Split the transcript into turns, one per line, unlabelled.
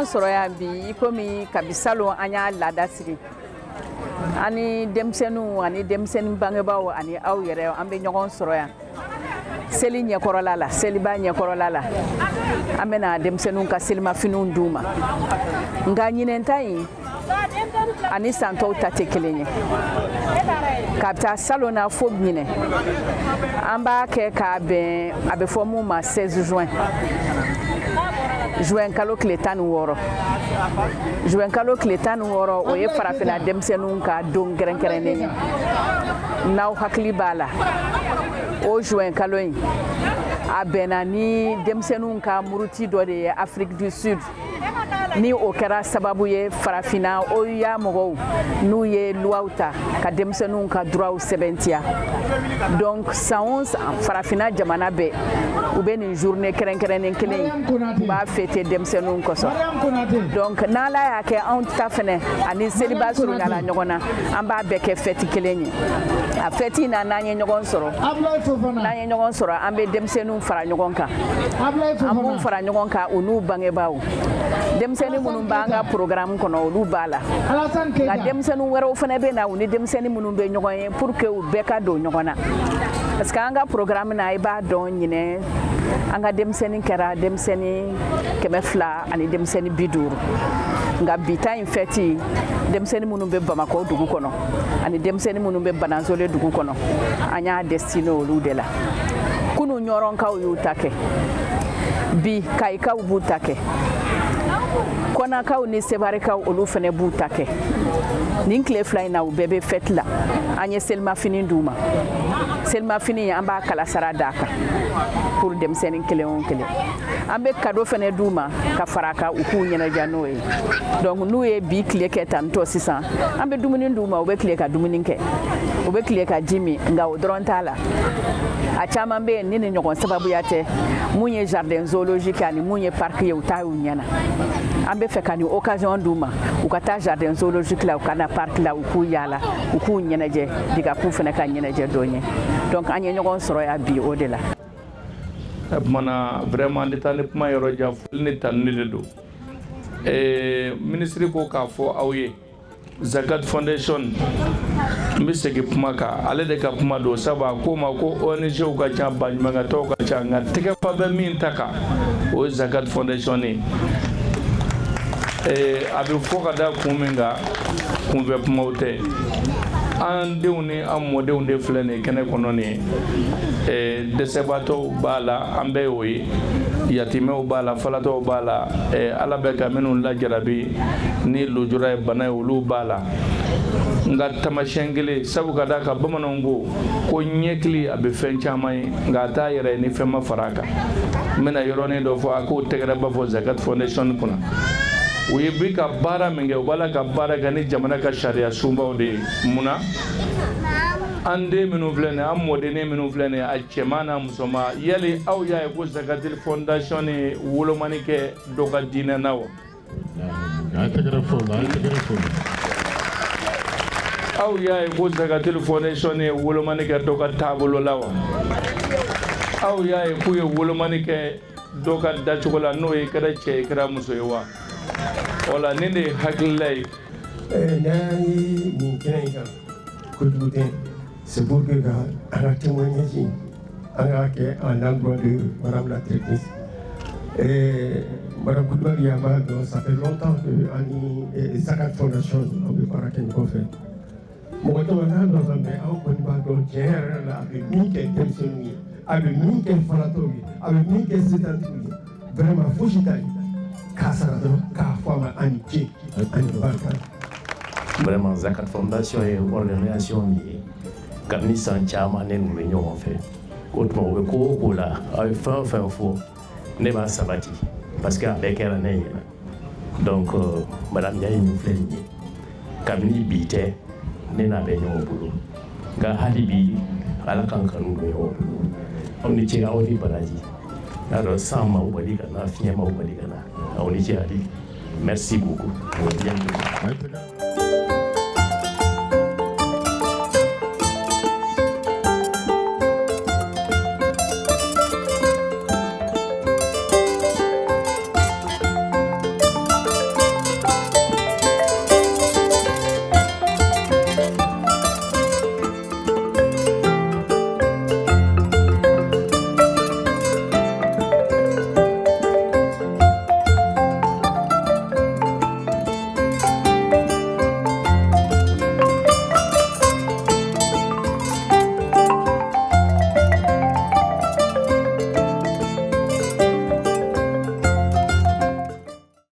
Ɲɔgɔn sɔrɔ yan bi, i komi kabi salon an y'a laada sigi, an ni denmisɛnninw ani denmisɛnnin bangebaaw ani aw yɛrɛ, an bɛ ɲɔgɔn sɔrɔ yan seli ɲɛkɔrɔla la, seliba ɲɛkɔrɔla la. An bɛna denmisɛnninw ka selimafiniw d'u ma. Nka ɲinɛnta in ani san tɔw ta tɛ kelen ye. Ka taa salon na fo ɲinɛ, an b'a kɛ k'a bɛn a bɛ fɔ mun ma 16 juin, juin kalo tile 16. Juin kalo tile 16, o ye farafinna denmisɛnninw ka don kɛrɛnkɛrɛnnen ye. N'aw hakili b'a la, o juin kalo in, a bɛnna ni denmisɛnninw ka muruti dɔ de ye Afrique du Sud, ni o kɛra sababu ye farafinna OUA mɔgɔw n'u ye luwaw ta ka denmisɛnninw ka droits sɛbɛntiya. Donc san o san, farafinna jamana bɛɛ, u bɛ nin journée kɛrɛnkɛrɛnnen kelen in, u b'a fêter denmisɛnninw kosɔn. Donc n'Ala y'a kɛ anw ta fɛnɛ ani seliba surunyala ɲɔgɔn na, an b'a bɛɛ kɛ fête kelen ye. A fête in na, n'an ye ɲɔgɔn sɔrɔ, n'an ye ɲɔgɔn sɔrɔ, an bɛ denmisɛnninw fara ɲɔgɔn kan, an b'u fara ɲɔgɔn kan, u n'u bangebaaw. Denmisɛnnin minnu b'an ka programme kɔnɔ, olu b'a la, nka denmisɛnnin wɛrɛw fana bɛ na, u ni denmisɛnnin minnu bɛ ɲɔgɔn ye, pour que u bɛɛ ka don ɲɔgɔn na, parce que an ka programme na, i b'a dɔn, ɲinɛ an ka denmisɛnnin kɛra denmisɛnnin 200 ani denmisɛnnin 50. Nka bi ta in fête, denmisɛnnin minnu bɛ Bamakɔ dugu kɔnɔ ani denmisɛnnin minnu bɛ Bananzole dugu kɔnɔ, an y'a destiné olu de la. Kunu Ɲɔrɔnkaw y'u ta kɛ, bi Kayikaw b'u ta kɛ, Kɔnakaw ni Sebarikaw, olu fana b'u ta kɛ. Nin tile 2 in na, u bɛɛ bɛ fête la. An ye selimafini d'u ma. Selimafini, an b'a kalasara d'a kan pour denmisɛnnin kelen o kelen. An bɛ cadeau fana d'u ma ka fara a kan, u k'u ɲɛnajɛ n'o ye. Donc n'u ye bi tile kɛ tantɔ sisan, an bɛ dumuni d'u ma, u bɛ tile ka dumuni kɛ, u bɛ tile ka ji min. Nka o dɔrɔn t'a la, a caman bɛ yen ni nin ɲɔgɔn sababuya tɛ, mun ye jardin zoologique ani mun ye parc ye, u t'a y'u ɲɛna. An bɛ fɛ ka nin occasion d'u ma, u ka taa jardin zoologique la, u ka na parc la, u k'u yaala, u k'u ɲɛnajɛ, diga k'u fana ka ɲɛnajɛ dɔ ɲɛ. Donc an ye ɲɔgɔn sɔrɔ yan bi o de la.
O kumana, vraiment, ne taa ni kuma yɔrɔ jan, foli ni tanuni de don. Minisiri ko k'a fɔ aw ye, Zakat Foundation, n bɛ segin kuma kan, ale de ka kuma don, sabu a ko ma ko ONG ka ca, baɲumankɛtɔnw ka ca, nka tɛgɛfa bɛ min ta kan, o ye Zakat Foundation ye. A bɛ fɔ ka da kun min kan, kunfɛ kumaw tɛ. An denw ni an mɔdenw de filɛ nin ye kɛnɛ kɔnɔ nin ye. Dɛsɛbaatɔw b'a la, an bɛɛ y'o ye, yatimɛw b'a la, falatɔw b'a la, Ala bɛ ka minnu lajarabi ni lujura ye, bana ye, olu b'a la. Nka tamasiyɛn kelen, sabu ka d'a kan bamananw ko ko ɲɛkili a bɛ fɛn caman ye, nka a t'a yɛrɛ ye ni fɛn ma fara a kan. N bɛna yɔrɔnin dɔ fɔ, a k'o tɛgɛrɛba fɔ Zakat Foundation kunna. U ye bi ka baara min kɛ, u b'a la ka baara kɛ ni jamana ka sariya sunbaw de ye. Munna an den minnu filɛ nin ye, an mɔdennin minnu filɛ nin ye, a cɛman n'a musoman, yali aw y'a ye ko Zakatil Fondation ye wolomani kɛ dɔ ka diinɛ na wa?
A ye tɛgɛrɛ fɔ o la, a ye tɛgɛrɛ fɔ o la.
Aw y'a ye ko Zakatil Fondation ye wolomani kɛ dɔ ka taabolo la wa? Aw y'a ye k'u ye wolomani kɛ dɔ ka dacogo la, n'o ye kɛra cɛ ye, kɛra muso ye wa? Wala nin de ye hakilila ye.
N'an ye nin kɛnɛ in kan, kojugu tɛ, c'est pour que ka an ka témoignage, an k'a kɛ en endroit de madame la directrice. Madame Coulibaly, an b'a dɔn, ça fait longtemps que an ni Zakat Fondation, an bɛ baara kɛ ɲɔgɔn fɛ. Mɔgɔ caman t'a dɔn sa, mais anw kɔni b'a dɔn tiɲɛ yɛrɛ la, a bɛ min kɛ denmisɛnninw ye, a bɛ min kɛ falatɔw ye, a bɛ min kɛ setantigiw ye, vraiment fosi t'a ye k'a sara dɔrɔn k'a fɔ a ma a ni ce, a ni barika.
Vraiment, Zakat Fondation ye organisation min ye, kabini san caman ne n'u bɛ ɲɔgɔn fɛ. O tuma, u bɛ ko o ko la, aw ye fɛn o fɛn fɔ, ne b'a sabati, parce que a bɛɛ kɛra ne ɲɛna. Donc madame Ndiaye min filɛ nin ye, kabini bi tɛ ne n'a bɛ ɲɔgɔn bolo, nka hali bi Ala k'an kanu don ɲɔgɔn bolo. Aw ni ce, aw ni baraji. N'a dɔn san m'aw bali ka na, fiɲɛ m'aw bali ka na. Aw ni ce hali, merci beaucoup. Bientôt.